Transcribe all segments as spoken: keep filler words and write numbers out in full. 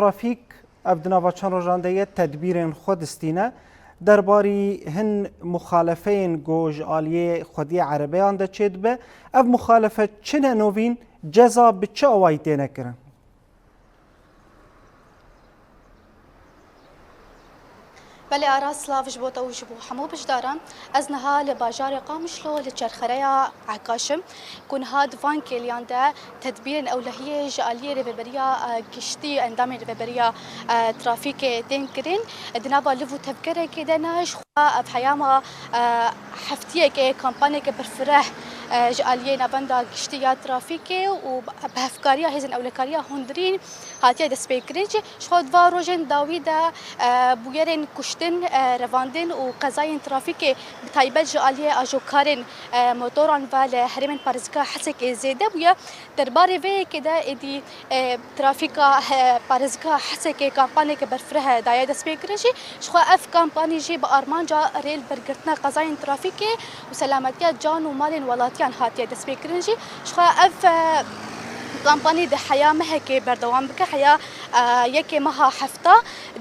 Trafîk ev di nava çend rojan de ye tedbîrên xwe distîne. Derbarî hin muxalefeyên ku ji aliyê xwediyê erebeyan de çêdibe, ev muxalefe çi ne novîn, ceza bi çi awayî têne kirin? Belê Aras, silav ji bo te û ji bo hemû beşdaran. Ez niha li bajarê Qamişlo li çerxereya Ekaş im, ku niha di van kêliyan de tedbîrên ewlehiyê ji aliyê Rêveberiya, e, Giştî, endamên Rêveberiya, e, Trafîkê tên kirin. Di nava liv û tevgerekê de ne, ji xwe ev heyama, e, heftiyeke, kampanyeke berfireh, e, ji aliyê Navenda Giştî ya Trafîkê û bi hevkariya hêzên ewlekariya hundirîn hatiye destpêkirin jî. Ji xwe di van rojên dawî de, e, bûyerên kuştin, e, revandin û qezayên trafîkê bi taybet ji aliyê ajokarên, e, motoran ve li herêmên parêzgeha Hesekê zêde bûye. Derbarê vê yekê de êdî, e, trafîka, e, parêzgeha Hesekê kampanyeke berfireh daye destpêkirin jî. Ji xwe ev kampanyê jî bi armanca rêlbergirtina qezayên trafîkê û selametiya can û malên welatiyan hatiye destpêkirin jî. Ji xwe ev, e, kampanyê di heya mehekê berdewam bike, heya, e, yekê meha hefta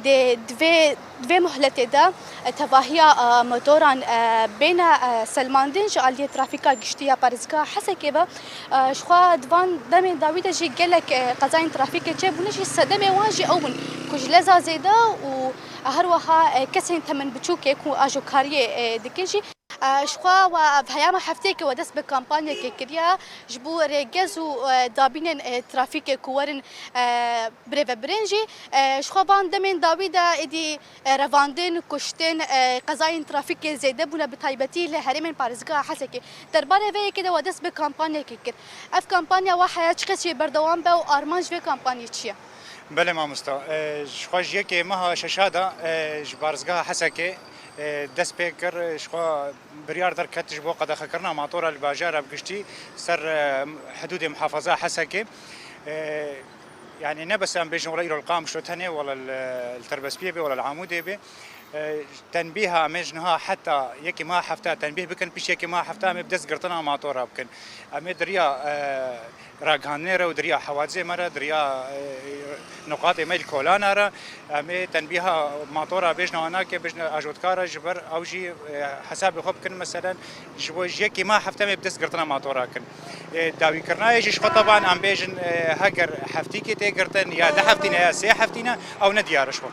dê di vê, di vê muhletê de, e, tevahiya, e, motoran, e, bêne, e, selmandin ji aliyê trafîka giştî ya parêzgeha Hesekê ve. E, ji xwe di van demên dawî de jî gelek, e, qezayên trafîkê çêbûne jî, sedemê wan jî ew in ku ji leza zêde û her wiha, e, kesên temin biçûkê ku ajokariyê, e, dikin jî. E, ji xwe we ev heyama hefteyekê we dest bi kampanyekê kiriye ji bo rêgez û, e, dabînên, e, trafîkê ku werin, e, birêvebirin jî. E, ji xwe van demên dawî de êdî, e, revandin, kuştin, e, qezayên trafîkê zêde bûne, bi taybetî li herêmên parêzgeha Hesekê. Derbarê vê yekê de we dest bi kampanyekê kir. Ev kampanya we heye çi qas jê berdewam be û armanc vê kampanyê çi ye? Belê mamosta. E, ji xwe ji yekê meha şeşa de, e, ji parêzgeha Hesekê, e, dest pê kir. Ji xwe biryar derket ji bo qedexekirina matora li bajara bi giştî ser, e, hidûdê muhafaza Hesekê. E, yanî ne bes em bêjin wela îro li Qamişlo tenê, wela li, li Terbespiyê bê, wela li Amûdê bê. E, tenbîha em ê ji niha heta yekê meha hefta tenbîh bikin, pişt yekê meha hefta em ê bi dest girtina matora bikin. Em ê di riya, e, ragihandinê re û di riya hewadizê me re, di riya, e, nuqatê me li kolana re, em ê tenbîha matora bêjne wana ke bêjne ajotkar e, ji ber ew jî, e, hesabê xwe bikin, meselen, ji bo ji yekê meha hefta em ê bi dest girtina matora kin. E, dawîkirina yê jî ji xwe teban em bêjin, e, heger heftîkê tê girtin, ya du heftî ne, ya sê heftî ne, ew ne diyar e ji xwe.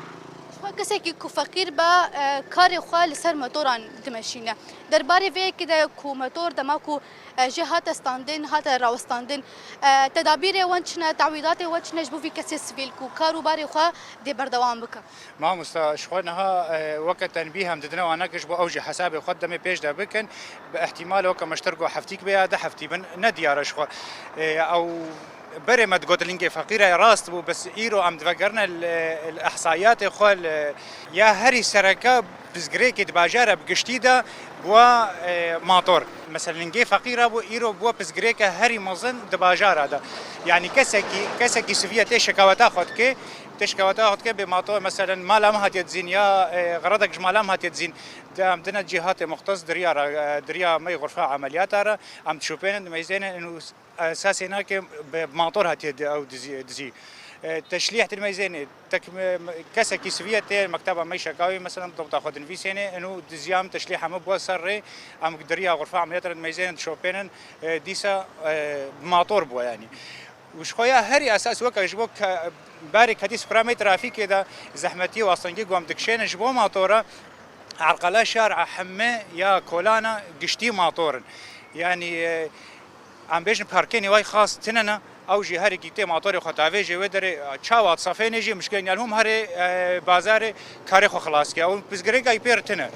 Ji xwe kesekî ku feqîr be, e, karê xwe li ser motoran dimeşîne. Derbarê vê yekê de ku motor dema ku, e, jê hate standin, hate rawestandin, e, tedabîrê wan çi ne, tawîdatê wan çi ne ji bo vî kesê sivîl ku kar û barê xwe dê berdewam bike? Mamosta, ji xwe niha, e, weke tenbîh em didine wana ke ji bo ew jî hesabê xwe demê pêş de bikin. Bi ihtimal weke me ji te re got heftîk be ya du heftî bin, ne diyar e ji xwe. E, ew berê me digot lingê feqîr e, rast bû, bes îro em divegerine li, li ihsayatê xwe, li, ya herî sereke pirsgirêkê di bajara bi giştî de bûa, e, mator. Mesela lingê feqîra bû, îro bûa pirsgirêke herî mezin di bajara de. Yanî kesekî, kesekî sivî ye tê şikaweta xwe dike, tê şikaweta xwe dike bê mator, meselen mala min hatiye dizîn ya, e, xeredek ji mala min hatiye dizîn. De em dine cîhatê muxtes di riya re, e, di riya me yê xurfa emeliyata re, em dişopênin, dimeyzênin, û esasê nake bi mator hatiye di-, ew dizî-, dizî. E, teşlîh din meyzênê, tek me-, me-, kesekî sivî ye tê mekteba me şekawî, mesela dewta xwe dinivîsênê, û diziya min teşlîha min bû ser rê, em di riya xurfa emeliyata re dimeyzênin, dişopênin, e, dîsa, e, bi mator bû yanî. Û ji xwe ya herî esas weke ji bo ke-, barê ketî sifra me trafîkê de zehmetî û astengî ku em dikişênin ji bo matora, erqala şar a heme ya kolana giştî mator in. Yanî, e, em bêjin parkênê way xas tine ne, ew jî herî kî tê matorê xwe tavêjê wê derê, çawa safênê jî mişkilên yan hûm herê, e, bazarê karê xwe xilas ke. Ew pirsgirêka wî pêr tine.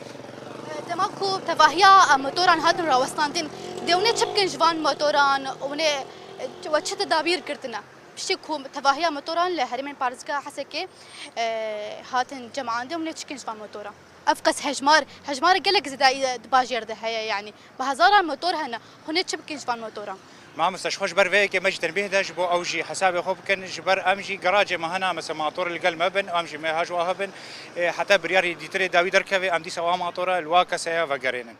Dema ku tevahiya, e, motoran hatin rawestandin, dê hûn ê çi bikin ji van motoran? Hûn ê, e, we çi tedabîr girtine? Piştî ku tevahiya motoran li herêmên parêzgeha Hesekê, e, hatin cemaandin, hûn ê çi bikin ji van motoran? Ev qas hejmar, hejmar gelek zêde di bajêr de heye, yanî bi hezaran motor hene, hûn ê çi bikin ji van motoran? Mamosta, ji xwe ji ber vê yekê me jî tenbîh de ji bo ew jî hesabê xwe bikin, ji ber em jî garajê me hene, mesela mator li gel me bin, em jî me ha ji wa hebin, e, heta biryarê dîtirê dawî derkeve, em dîsa wa matora li wa keseya vegerênin.